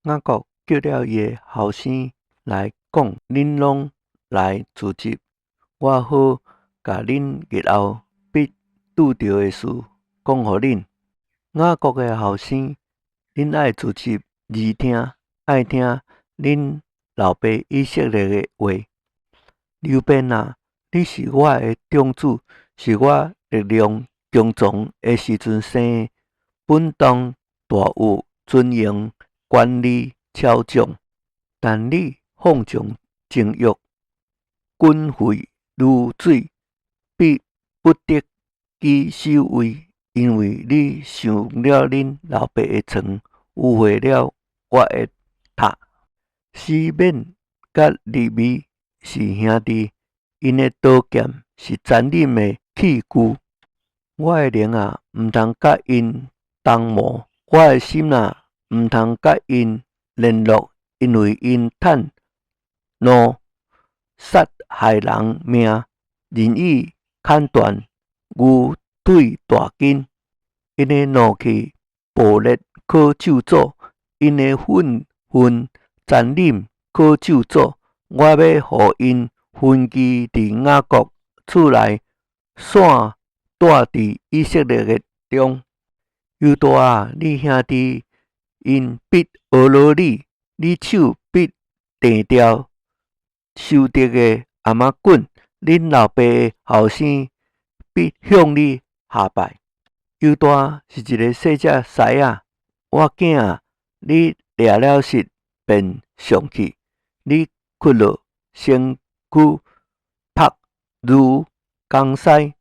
雅各叫了伊的後生來講：恁攏來聚集，我好共恁日後必拄著的事講予恁。雅各的後生，恁愛聚集耳聽，愛聽恁老爸以色列的話。流便啊，你是我的長子，是我力量強壯的時陣生的，本當大有尊榮，權利超眾。但你放縱情慾，滾沸如水，必不得居首位，因為你上了恁老爸的床，污穢了我的榻。西緬佮利未是兄弟，𪜶的刀劍是殘忍的器具。我的靈啊，毋通佮𪜶同謀；我的心啊，毋通佮𪜶聯絡，因為𪜶趁怒殺害人命，任意砍斷牛腿大筋。𪜶的怒氣暴烈可咒詛，𪜶的憤恨殘忍可咒詛。我欲予𪜶分居佇雅各厝內，散蹛佇以色列的中。猶大啊，你兄弟𪜶必呵咾你，你手必掟掉收得的頷仔棍，恁老爸的後生必向你下拜。猶大是一个細隻獅仔，我囝啊，你掠了食便上去，你屈落身軀朴如公獅，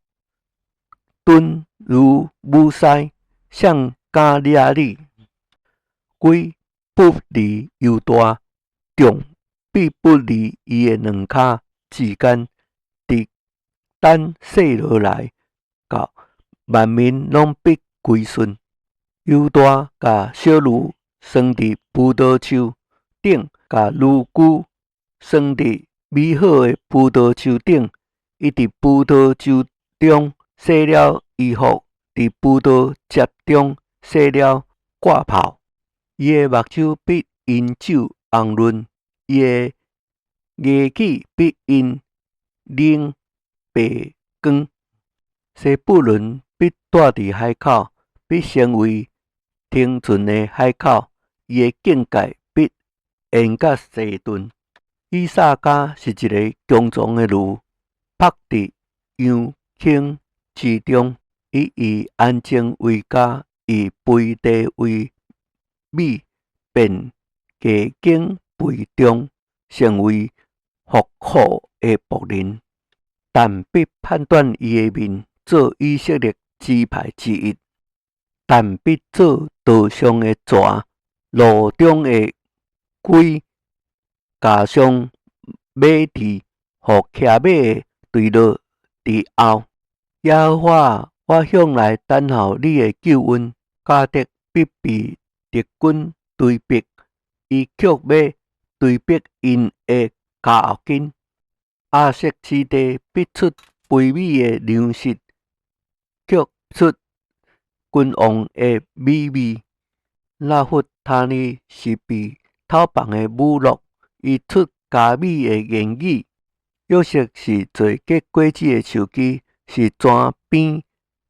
鈍如母獅，誰敢掠你？鬼不離猶大，杖必不離伊的兩跤之間，直等細羅來到，萬民攏必歸順。猶大共小驢拴佇葡萄樹頂，共驢駒拴佇美好的葡萄樹頂。伊佇葡萄樹中洗了衣服，佇葡萄汁中洗了褂袍。伊的目睭必因酒紅潤，伊的牙齒必因奶白光。西布倫必蹛佇海口，必成為停船的海口。伊的境界必延到西頓。以薩迦是一个強壯的驢，縛佇羊圈之中。伊以安靜為家，以肥地為美，便加耕肥中，成為縛苦的僕人。但必判斷伊的面，做以色列支派之一。但必做道上的蛇，路中的龜，加上馬蹄，予騎馬的墜落佇後。耶和華，我向來等候你的救恩。迦得必被敵軍追逼，伊卻欲追逼𪜶的跤後筋。亞設之地必出肥美的糧食，卻出君王的美味。拿弗他利是被討放的乳酪，伊出佳美的言語。約瑟是做結果子的樹枝，是泉邊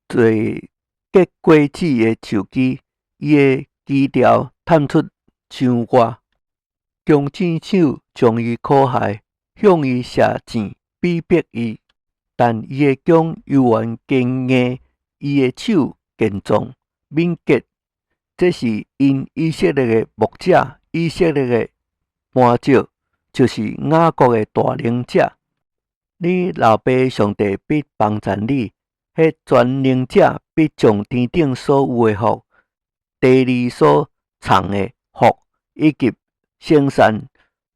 做結果子的樹枝。伊的枝條探出牆外，弓箭手將伊苦害，向伊射箭，逼迫伊。但伊的弓猶原堅硬，伊的手健壯敏捷。這是因以色列的牧者，以色列的磐石，就是雅各的大能者。你老爸上帝必幫贊你，彼全能者必將天頂所有的福、地裡所藏的福，以及生產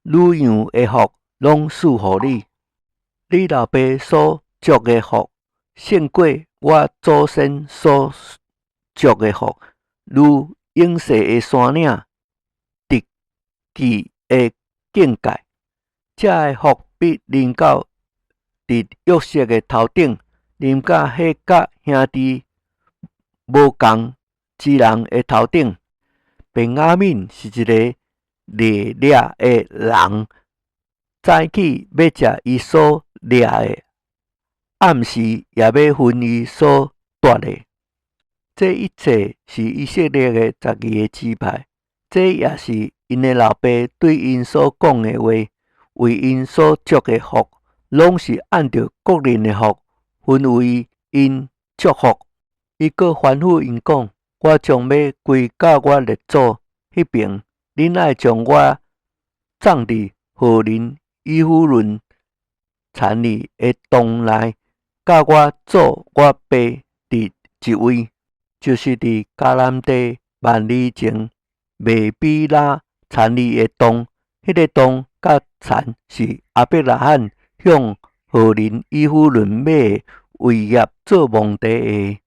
乳羊的福，攏賜予你。你老爸所祝的福，勝過我祖先所祝的福，如永世的山嶺，直至的境界。這个福必臨到佇約瑟的頭頂，臨到彼佮兄弟無仝之人的頭頂。便雅憫是一个獵獵的人早起欲食伊所掠的，暗時也欲分伊所奪的。這一切是以色列的12個支派，這也是𪜶的老爸對𪜶所講的話，為𪜶所祝的福，攏是按著各人的福分為𪜶祝福。伊閣吩咐𪜶講：我將欲歸到我列祖彼爿，恁愛將我葬佇赫人以弗崙田裡的洞內，佮我祖我爸佇一位，就是佇迦南地萬里前麥比拉田裡的洞。彼個洞佮田是亞伯拉罕向赫人以弗崙買的為業做墓地的。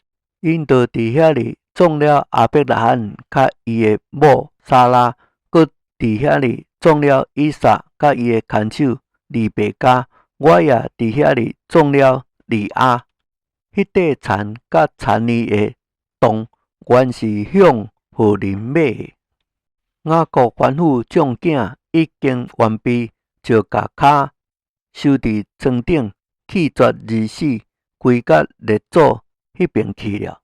𪜶就佇遐裡葬了亞伯拉罕佮伊的某撒拉，閣佇遐裡葬了以撒佮伊的牽手利百加。我也佇遐裡葬了利亞。彼塊田佮田裡的洞，原是向赫人買的。雅各吩咐眾囝已經完畢，就共跤收佇床頂，氣絕而死，歸佮列祖彼爿去了。